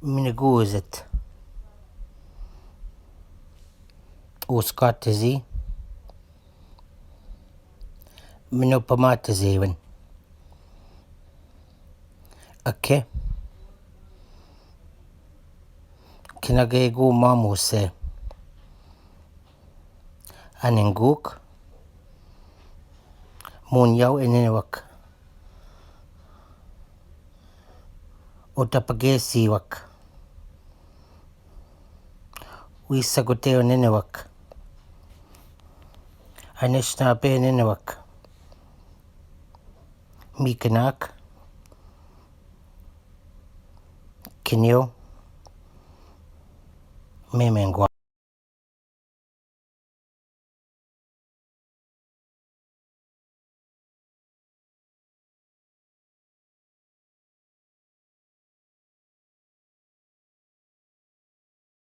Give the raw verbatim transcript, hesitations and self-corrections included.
Mine gozet. Oskar tezi. Mine pama tezi wen. Eke. Kinage go mamo se. Anenguk. Munyao enenewek. Otapage siwek. Wisagote enenewek. Anesnape enenewek. Mikenak. Kinio. Memengua.